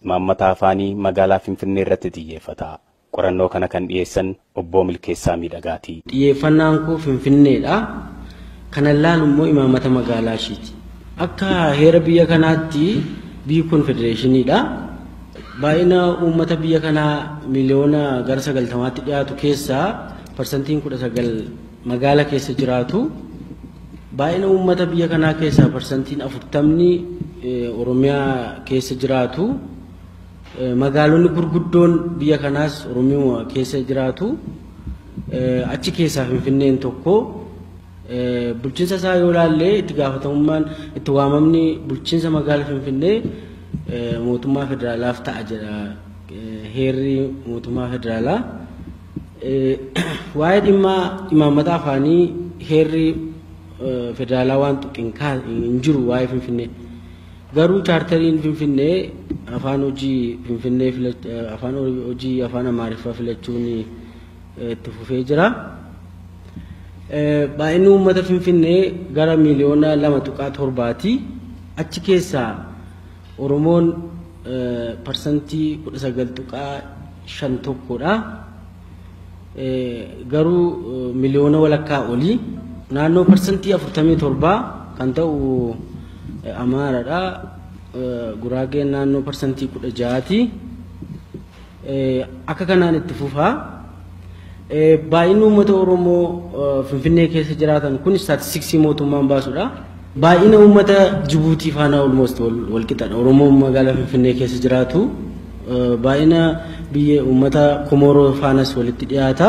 Imaammata afaanii magaalaa Finfinnee irratti xiyyeeffata. Qorannoo kana kan dhiyeessan obbo Milkeessaa Miidhagaati. Xiyyeeffannaan koo Finfinneedha. Kana ilaalu immoo imaammata magaalaa ishiiti. Akka heera biyya kanaatti biyyi kun federeeshiniidha. Baay'ina uummata biyya kanaa miliyoona gara 90tti dhiyaatu keessaa 19% magaala keessa jiraatu. Baay'ina uummata biyya kanaa keessaa 40% Oromiyaa keessa jiraatu. Magaalonni gurguddoon biyya kanaas Oromiyaa keessa jiraatu. Achi keessaa Finfinneen tokko. Bulchiinsa isaa yoo ilaalle itti gaafatamummaan itti waamamni bulchiinsa magaalaa Finfinnee mootummaa federaalaaf ta'a jedha heerri mootummaa federaalaa. Waa'ee dhimma imaammata afaanii heerri federaalaa waan tuqin hin jiru waa'ee Finfinnee. Garuu chaartariin Finfinnee afaan hojii Finfinnee afaan hojii afaan Amaariffaa filachuun itti fufee jira. Baay'inni uummata Finfinnee gara miliyoona 2.7ti. Achi keessaa Oromoon 19.51%dha. Garuu miliyoona walakkaa olii. Naannoo 47% kan ta'u Amaaradha. Guraageen naannoo 16%ti. Akka kanaan itti fufaa. Baay'inni uummata Oromoo Finfinnee keessa jiraatan kun istaatistiksii mootummaan baasudha. Baay'ina uummata Jibuutii faana almost wal qixadha. Oromoon magaalaa Finfinnee keessa jiraatu baay'ina biyya uummata Komoroo faanas walitti dhiyaata.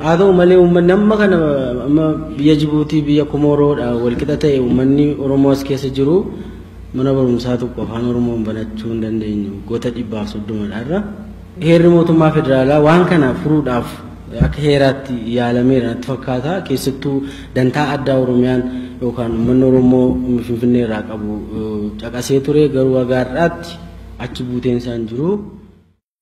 Haa ta'u malee uummanni amma kana amma biyya Jibuutii biyya Komoroodha wal qixa ta'e uummanni Oromoo as keessa jiru mana barumsaa tokko afaan Oromoon banachuu hin dandeenyu goota 130 irra. Heerri mootummaa federaalaa waan kana furuudhaaf akka heeraatti yaalameera natti fakkaata. Keessattuu dantaa addaa Oromiyaan yookaan uummanni Oromoo Finfinnee irraa qabu caqasee ture garuu hagaarraatti achi buuteen isaan jiru.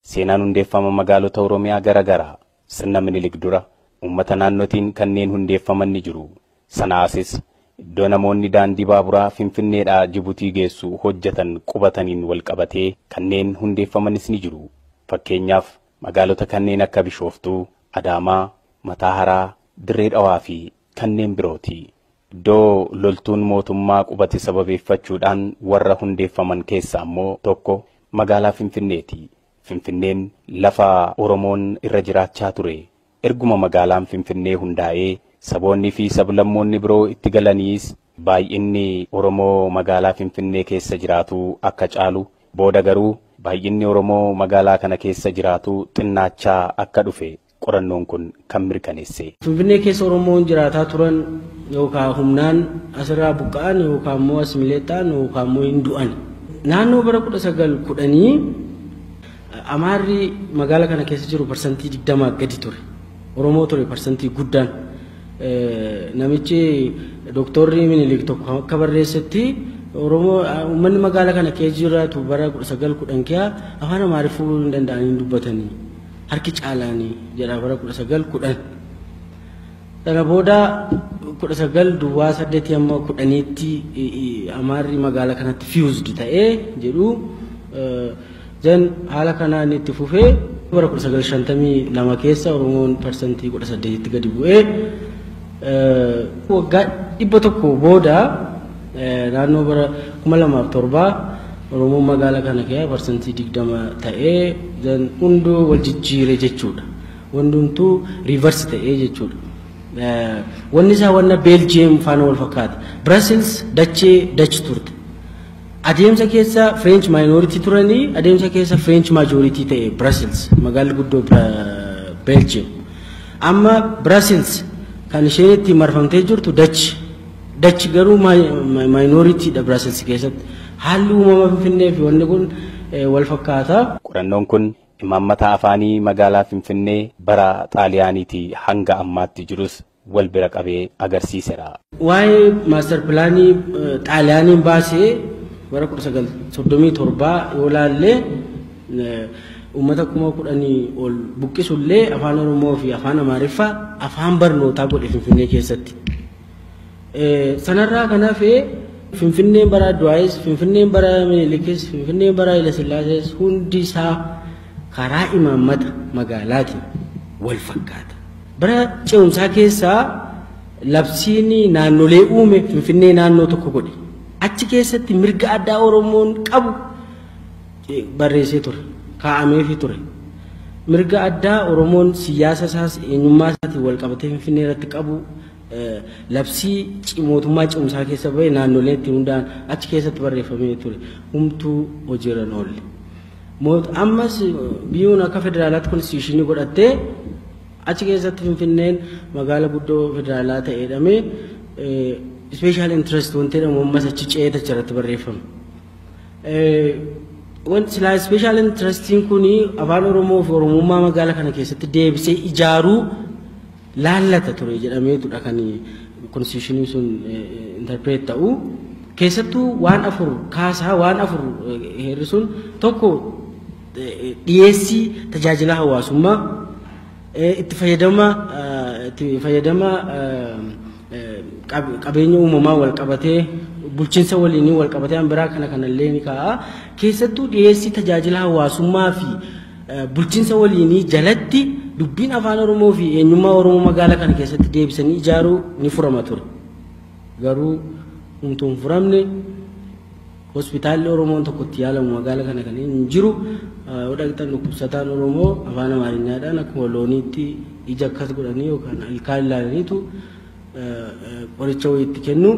Seenaan hundeeffama magaalota Oromiyaa garaagaraa sirna Minilik dura uummata naannootiin kanneen hundeeffaman ni jiru. Sanaasis iddoo namoonni daandii baaburaa Finfinneedhaa Jibuutii geessu hojjetan qubataniin wal qabatee kanneen hundeeffamanis ni jiru. Fakkeenyaaf magaalota kanneen akka Bishooftuu, Adaamaa, Mataaharaa, Dirree Dhawaa fi kanneen birooti. Iddoo loltuun mootummaa qubate sababeeffachuudhaan warra hundeeffaman keessaa immoo tokko magaalaa Finfinneeti. Finfinneen lafa Oromoon irra jiraachaa ture. Erguma magaalaan Finfinnee hundaa'ee saboonni fi sablammoonni biroo itti galaniis baay'inni Oromoo magaalaa Finfinnee keessa jiraatu akka caalu booda garuu baay'inni Oromoo magaalaa kana keessa jiraatu xinnaachaa akka dhufe qorannoon kun kan mirkaneesse. Finfinnee keessa Oromoon jiraataa turan yookaan humnaan asirraa buqqa'an yookaan immoo asimilee ta'an yookaan immoo hin du'an. Naannoo bara 1910 Amaarri magaalaa kana keessa jiru 20% gadi ture. Oromoo ture 20% guddaan. Namichi Dooktorri Minilik tokko akka barreessetti Oromoo uummanni magaalaa kana keessa jiraatu bara 1910 keessa afaan Amaariffuu hin danda'anii dubbatanii harki caalaanii jedha bara 1910. Sana booda 1908 amma 10tti Amaarri magaalaa kanatti fused ta'ee jedhu jan haala kanaan itti fufee bara 1952 keessa Oromoon 18%tti gadi bu'ee waggaa 100 booda naannoo bara 2007 Oromoon magaalaa kana keessa 20% ta'ee jan hunduu wal jijjiire jechuudha. Hundumtuu reverse ta'ee jechuudha. Wanni isaa wanna Beeljiyeem faana wal fakkaata. Brussels dachee Dutch turte. Adeemsa keessa French minority turanii adeemsa keessa French majority ta'e Brussels magaalli guddoo Belgium. Amma Brussels kan isheen itti marfamtee jirtu Dutch. Dutch garuu minority dha Brussels keessatti. Haalli uumama Finfinnee fi wanni kun wal fakkaata. Qorannoon kun imaammata afaanii magaalaa Finfinnee bara Xaaliyaaniitii hanga ammaatti jirus wal bira qabee agarsiiseera. Waa'ee maaster pilaanii Xaaliyaaniin baasee bara 1937 yoo ilaalle uummata 10,000 ol buqqisullee afaan Oromoo fi afaan Amaariffaa afaan barnootaa godhe Finfinnee keessatti. Sanarraa kan hafe Finfinneen bara Adwaayis, Finfinneen bara Minilikis, Finfinneen bara Hayilesillaasees hundi isaa karaa imaammata magaalaatiin wal fakkaata. Bara ce'umsaa keessaa labsiin naannolee uume Finfinnee naannoo tokko godhe. Achi keessatti mirga addaa Oromoon qabu barreessee ture, kaa'ameefii ture. Mirga addaa Oromoon siyaasa isaas eenyummaa isaatiin wal qabatee Finfinnee irratti qabu labsii mootummaa ce'umsaa keessa bahe naannoleen itti hundaa'an achi keessatti barreeffamee ture. Humtuu hojiirra hin oolle. Ammas biyyoon akka federaalaatti konstituushinii godhattee achi keessatti Finfinneen magaala guddoo federaalaa ta'ee jedhamee special interest wanti jedhamu ammas achi ce'ee achirratti barreeffame. Wanti silaa special interestiin kun afaan Oromoo fi Oromummaa magaala kana keessatti deebisee ijaaruu laallata ture jedhameetudha kan konstituushinii sun interpret ta'u. Keessattuu waan afur kaasaa, waan afur heerri sun: tokko dhiyeessii tajaajila hawaasummaa, itti fayyadama qabeenya uumamaa wal qabatee, bulchiinsa waliinii wal qabatee, an biraa kana kanallee ni kaa'a. Keessattuu dhiyeessii tajaajila hawaasummaa fi bulchiinsa waliinii jalatti dubbiin afaan Oromoo fi eenyummaa Oromoo magaalaa kana keessatti deebisanii ijaaruu ni furama ture. Garuu humtuu hin furamne. Hospitaalli Oromoon tokko itti yaalamu magaalaa kana kan hin jiru. Yoo dhaqxan dhukkubsataan Oromoo afaan Amaariñaadhaan akkuma looniitti ija akkas godhanii yookaan ilkaan ilaalaniitu qoricha wayii itti kennu.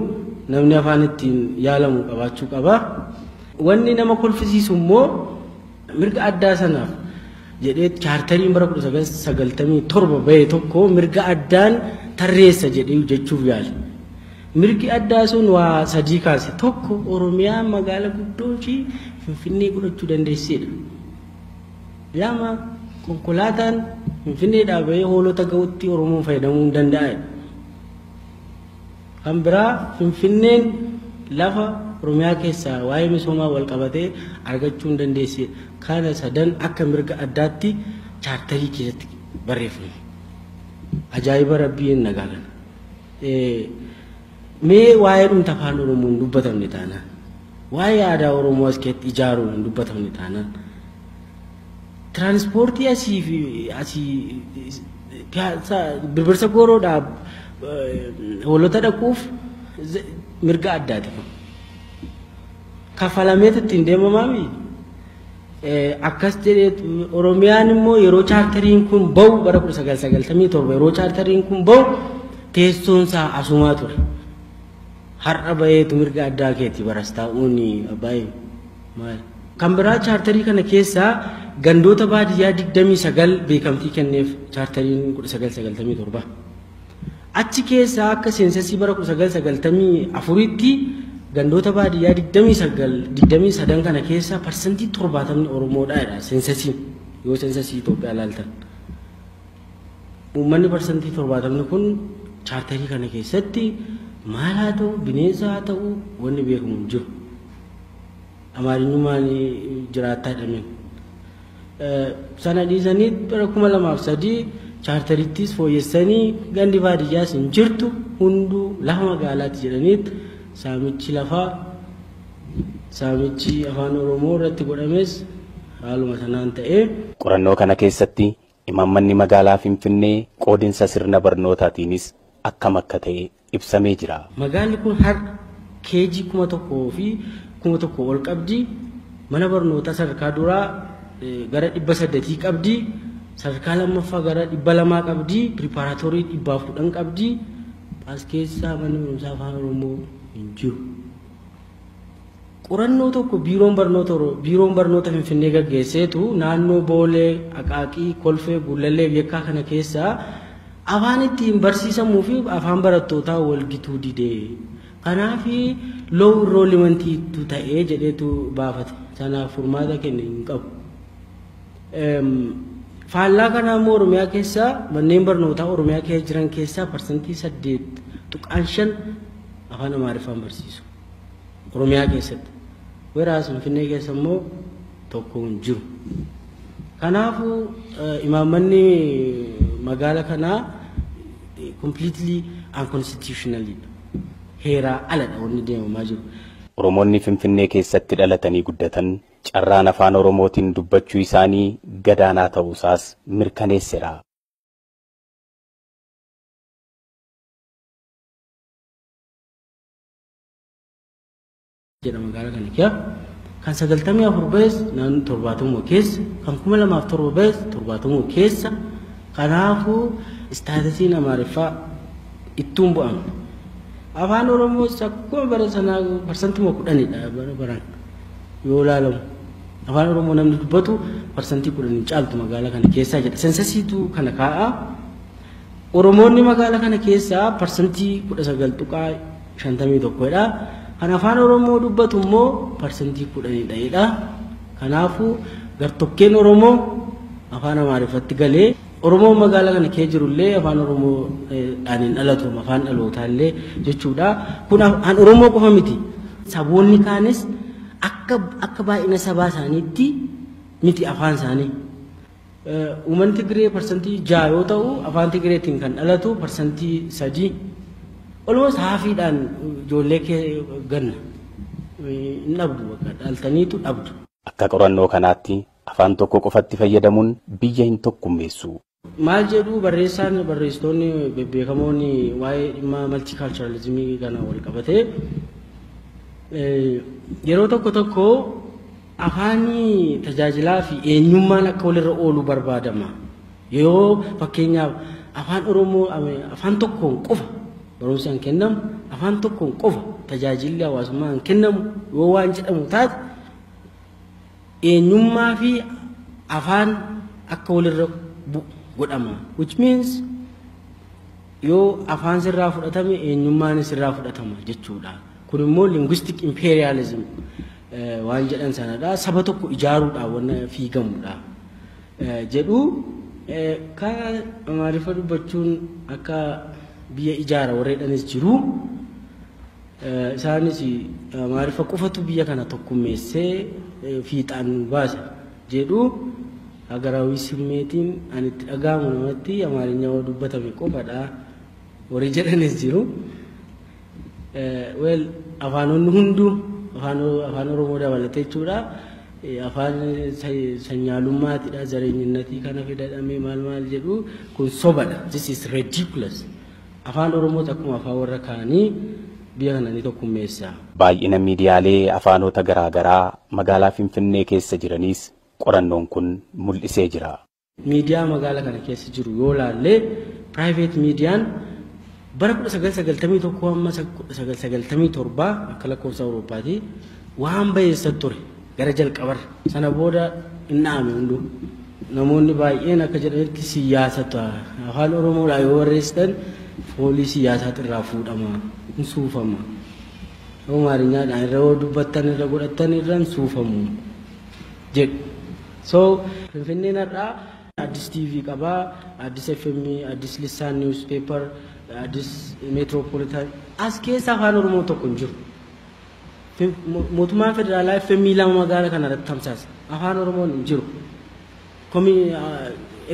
Namni afaan ittiin yaalamu qabaachuu qaba. Wanni nama kolfisiisu immoo mirga addaa sanaaf jedhee chaartariin bara 1997 bahe tokko mirga addaan tarreessa jedhee jechuuf yaale. Mirgi addaa sun waa sadii kaase. Tokko, Oromiyaan magaala guddoo ishii Finfinnee godhachuu dandeessedha. Lama, konkolaataan Finfinneedhaa bahee Hoolota ga'utti Oromoon fayyadamuu hin danda'edha. Kan biraa, Finfinneen lafa Oromiyaa keessaa waa'ee misoomaa wal qabatee argachuu hin dandeessedha. Kana sadan akka mirga addaatti chaartarii keessatti barreeffame. Ajaa'iba rabbii nagaa kana. Mee waa'ee dhumta afaan Oromoo hin dubbatamne taanaan, waa'ee aadaa Oromoo as keessatti ijaaruun hin dubbatamne taanaan, tiraanispoortii asii fi asii Birbirsa Gooroodhaa Hoolota dhaquuf mirga addaati kun. Kafalameet ittiin deemamaami. Akkas jedhee Oromiyaan immoo yeroo chaartariin kun bahu bara 1997, yeroo chaartariin kun bahu teessoon isaa asumaa ture. Har'a baheetu mirga addaa keeti baras taa'uun abbaayee maal. Kan biraa, chaartarii kana keessaa gandoota baadiyyaa 29 beekamtii kenneef chaartariin 1997. Achi keessaa akka seensasii bara 1994tti gandoota baadiyyaa 29 23 kana keessaa 70% Oromoodha jedha seensasiin, yoo seensasii Itoophiyaa ilaaltan. Uummanni 70% kun chaartarii kana keessatti maal haa ta'u, bineensa haa ta'u, wanni beekamu hin jiru. Amaarinyummaan jiraattaa jedhameen. Sana dhiisanii bara 2003 chaartarittis fooyyessanii gandi baadiyyaas hin jirtu, hunduu lafa magaalaatti jedhaniit saamichi lafaa, saamichi afaan Oromoo irratti godhames haaluma sanaan ta'ee. Qorannoo kana keessatti imaammanni magaalaa Finfinnee qoodinsa sirna barnootaatiinis akkam akka ta'e ibsamee jira. Magaalli kun har'a KG 1000 fi 1000 ol qabdi. Mana barnootaa sadarkaa duraa gara 800 qabdi. Sadarkaa lammaffaa gara 200 qabdi. Preparatory 110 qabdi. As keessaa manni barumsaa afaan Oromoo hin jiru. Qorannoo tokko biiroon barnoota Finfinnee gaggeesseetu naannoo Boolee, Aqaaqii, Kolfee, Gullallee, Yekkaa kana keessaa afaan ittiin barsiisamuu fi afaan barattootaa wal gituu didee. Kanaaf low enrollmentiitu ta'ee jedheetu baafate. Sanaaf furmaata kenne hin qabu. Faallaa kanaa immoo Oromiyaa keessaa manneen barnootaa Oromiyaa keessa jiran keessaa 8.5% afaan Amaariffaan barsiisu. Oromiyaa keessatti. Whereas Finfinnee keessa immoo tokko hin jiru. Kanaafuu imaammanni magaala kanaa completely unconstitutionally. Heeraa aladha wanni deemamaa jiru. Oromoonni Finfinnee keessatti dhalatanii guddatan carraan afaan Oromootiin dubbachuu isaanii gadaanaa ta'uusaas mirkaneesseera. Jedha magaalaa kana keessa kan 94 bahes naannoo 70 keessa, kan 2007 bahes 70 keessa. Kanaafuu istaatisiin Amaariffaa ittuun bu'amne. Afaan Oromoo akkuma bara sanaa 10%dha bara baraan yoo ilaalamu. Afaan Oromoo namni dubbatu 10% hin caaltu magaalaa kana keessaa jedha. Sensasiitu kana kaa'a. Oromoonni magaalaa kana keessaa 19.51%dha. Kan afaan Oromoo dubbatu immoo 10%dha. Kanaafuu gartokkeen Oromoo afaan Amaariffatti galee Oromoo magaalaa kana keessa jirullee afaan Oromoo dhaan hin dhalatu, afaan dhalootaa illee jechuudha. Kun afaan Oromoo qofa miti. Saboonni kaanis akka baay'ina sabaa isaaniitti miti afaan isaanii. Uummanni Tigree 6% yoo ta'u, afaan Tigreetiin kan dhalatu 3%. Almost haafiidhaan ijoollee kee ganna. Hin dhabdu, bakka dhaltaniitu dhabdu. Akka qorannoo kanaatti afaan tokko qofatti fayyadamuun biyya hin tokkummeessu. Maal jedhu barreessaan, barreessitoonni bebbeekamoon waa'ee dhimma multiculturalismii kana wal qabatee, yeroo tokko tokko afaanii tajaajilaa fi eenyummaan akka walirra oolu barbaadama. Yoo fakkeenyaaf afaan Oromoo afaan tokkoon qofa barumsi kan kennamu, afaan tokkoon qofa tajaajilli hawaasummaa kan kennamu yoo waan jedhamu taate, eenyummaa fi afaan akka walirra bu'u godhama. Which means yoo afaan sirraa fudhatame eenyummaan sirraa fudhatama jechuudha. Kun immoo linguistic imperialism waan jedhan sanadha. Saba tokko ijaaruudhaaf wanna fiigamudha jedhu. Kan Amaariffa dubbachuun akka biyya ijaara warreedhanis jiru. Isaanis Amaariffa qofatu biyya kana tokkummeessee fiixaan nu baasa jedhu. ሀገራዊ ስሜtiin ani itti dhaga'amu namatti Amaarinya yoo dubbatame qofadha warri jedhanis jiru. Well, afaanonni hunduu, afaan Oromoo dabalatee jechuudha. Afaan sanyaalummaatidha, zareenyinnatii kana fidadhamee maal maal jedhu kun sobadha. This is ridiculous. Afaan Oromoos akkuma afaan warra kaanii biyya kana ni tokkummeessa. Baay'ina miidiyaalee afaanota garaa garaa magaalaa Finfinnee keessa jiraniis qorannoon kun mul'isee jira. Miidiyaa magaalaa kana keessa jiru yoo laalle, private miidiyaan bara 1991 hamma 1997 akka lakkoofsa Awurooppaati waan bayeessa ture gara jalqabarra. Sana booda hin dha'ame hunduu. Namoonni baay'een akka jedhanitti siyaasata afaan Oromoodhaan yoo barreessitan foolii siyaasaatu irraa fuudhama, hin suufama. Amaariñaadhaan irra yoo dubbattan irra godhattan irra hin suufamu jedhu. So Finfinneen har'aa Addis TV qabaa, Addis FM, Addis Lissaan Newspaper, Addis Metropolitan. As keessa afaan Oromoo tokko hin jiru. Mootummaan federaalaa FM lama magaalaa kana irratti tamsaasa. Afaan Oromoon hin jiru.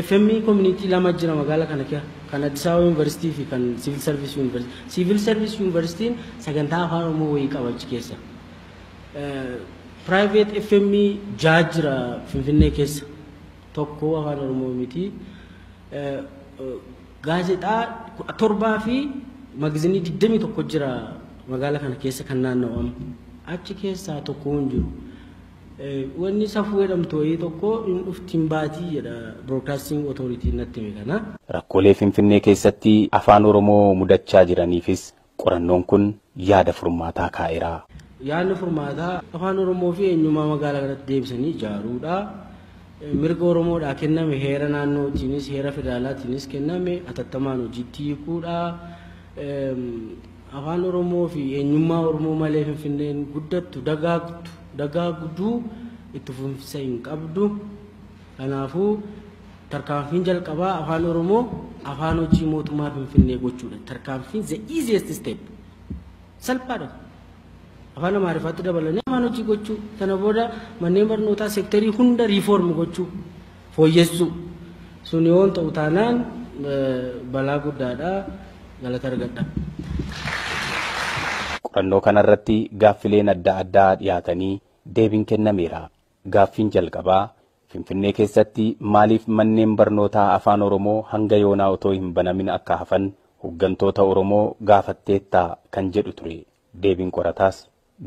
FM community lama jira magaalaa kana keessa. Kan Addis Ababa Yuunivarsiitii fi kan Civil Service University. Civil Service Universitiin sagantaa afaan Oromoo wayii qaba achi keessa. Private FM ja'a jira Finfinnee keessa. Tokko afaan Oromoo miti. Gaazexaa 17 fi magazinii 21 jira magaalaa kana keessa kan naanna'amu. Achi keessaa tokko hin jiru. Wanni safuu jedhamtu wayii tokko hin dhuftiin baatii jedha Broadcasting Authority natti hime kana. Rakkoolee Finfinnee keessatti afaan Oromoo mudachaa jiraniifis qorannoon kun yaada furmaataa kaa'eera. Yaadni furmaataa afaan Oromoo fi eenyummaa magaalaa kanatti deebisanii ijaaruudha. Mirga Oromoodhaa kenname heera naannootiinis heera federaalaatiinis kenname atattamaan hojiitti hiikuudha. Afaan Oromoo fi eenyummaa Oromoo malee Finfinneen guddattu dagaagdu dagaagduu itti fufinsa hin qabdu. Kanaafuu tarkaanfiin jalqabaa afaan Oromoo afaan hojii mootummaa Finfinnee gochuudha. Tarkaanfiin the easiest step. Salphaadha. Afaan Amaariffaatti dabalanii afaan hojii gochuu. Sana booda manneen barnootaa seektarii hunda reform gochuu, fooyyessuu. Sun yoo ta'u taanaan balaa guddaadha. Galata argadha. Qorannoo kanarratti gaaffileen adda addaa dhiyaatanii deebiin kennameera. Gaaffiin jalqabaa Finfinnee keessatti maaliif manneen barnootaa afaan Oromoo hanga yoonaa otoo hin banamin akka hafan hooggantoota Oromoo gaafatteettaa kan jedhu ture. Deebiin qorataas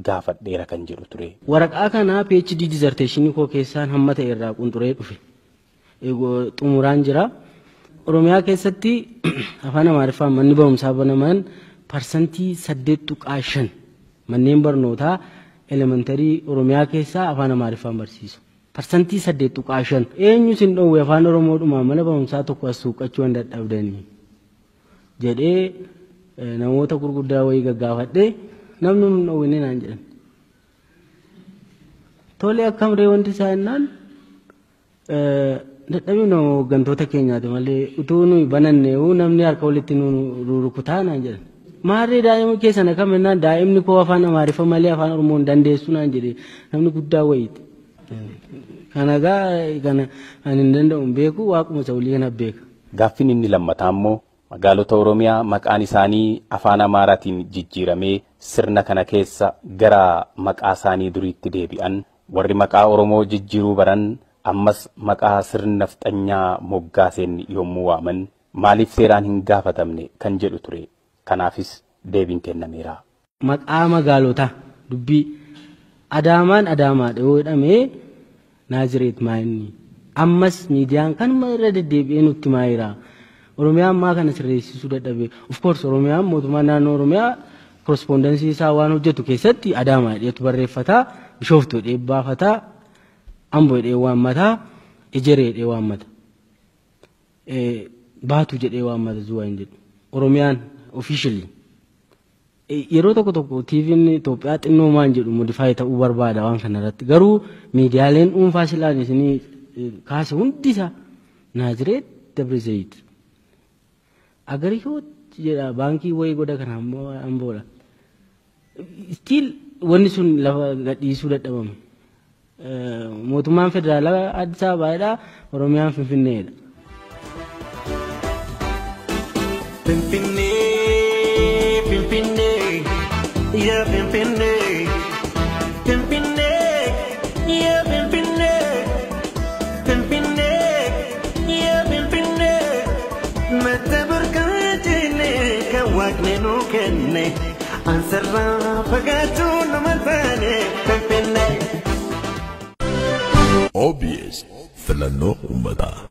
gaafadheera kan jedhu ture. Waraqaa kana PhD dissertation koo keessaan hamma ta'e irraa qunxuree dhufe. Xumuraan jira. Oromiyaa keessatti afaan Amaariffaan manni barumsaa banaman 8.5% manneen barnootaa elementarii Oromiyaa keessaa afaan Amaariffaan barsiisu. 8.5% eenyu sin dhoowwe afaan Oromoodhumaan mana barumsaa tokko as suuqachuu hin dadhabdanii jedhee namoota gurguddaa wayii gaggaafadhee namni nun dhoowwine naan jedhan. Tole akkam ree wanti isaa jennaan dadhabina hooggantoota keenyaati malee utuu nuyi bananneewu namni harka walitti nu rukutaa naan jedhan. Maarree daa'ima keessan akkam jennaan daa'imni koo afaan Amaariffa malee afaan Oromoo hin dandeessu naan jedhe namni guddaa wayiiti. Kana gaa kana ani hin danda'u hin beeku waaquma isa olii kana beeka. Gaaffiin inni lammataa immoo magaalota Oromiyaa maqaan isaanii afaan Amaaraatiin jijjiiramee sirna kana keessa gara maqaa isaanii duriitti deebi'an warri maqaa Oromoo jijjiiruu baran ammas maqaa sirna nafxanyaa moggaaseen yommuu waaman maaliif seeraan hin gaafatamne kan jedhu ture. Kanaafis deebiin kennameera. Maqaa magaalotaa dubbii Adaamaan Adaamaadha yoo jedhamee Naazireet maayinni ammas miidiyaan kanuma irra deddeebi'ee nutti maayira. Oromiyaan ammaa kana sirreessisuu dadhabe. Of course Oromiyaan mootummaa naannoo Oromiyaa korrespondansii isaa waan hojjetu keessatti Adaamaa jedheetu barreeffata, Bishooftuu jedhee baafata, Amboo jedhee waammata, Ejeree jedhee waammata. Baatu jedhee waammata Zuwaa hin jedhu. Oromiyaan officially yeroo tokko tokko TV'n Itoophiyaa xinnoo maan jedhu modify ta'uu barbaada waan kana irratti. Garuu miidiyaaleen dhuunfaa silaan isinii kaase hundi isaa Naazireet Dabra Zayit. Agarihoo jedha baankii wayii goda kana ammoo Amboodha. Still wanni sun lafa gadhiisuu dadhabame. Mootummaan federaalaa Addis Ababaadha, Oromiyaan Finfinneedha. Finfinnee, Finfinnee, yaa Finfinnee, Finfinnee, yaa Finfinnee, Finfinnee, yaa Finfinnee, madda burqaa jennee kan waaqni nuu kenne, ansarraa fagaachuu nu malfaane Finfinnee. OBS filannoo uummataa.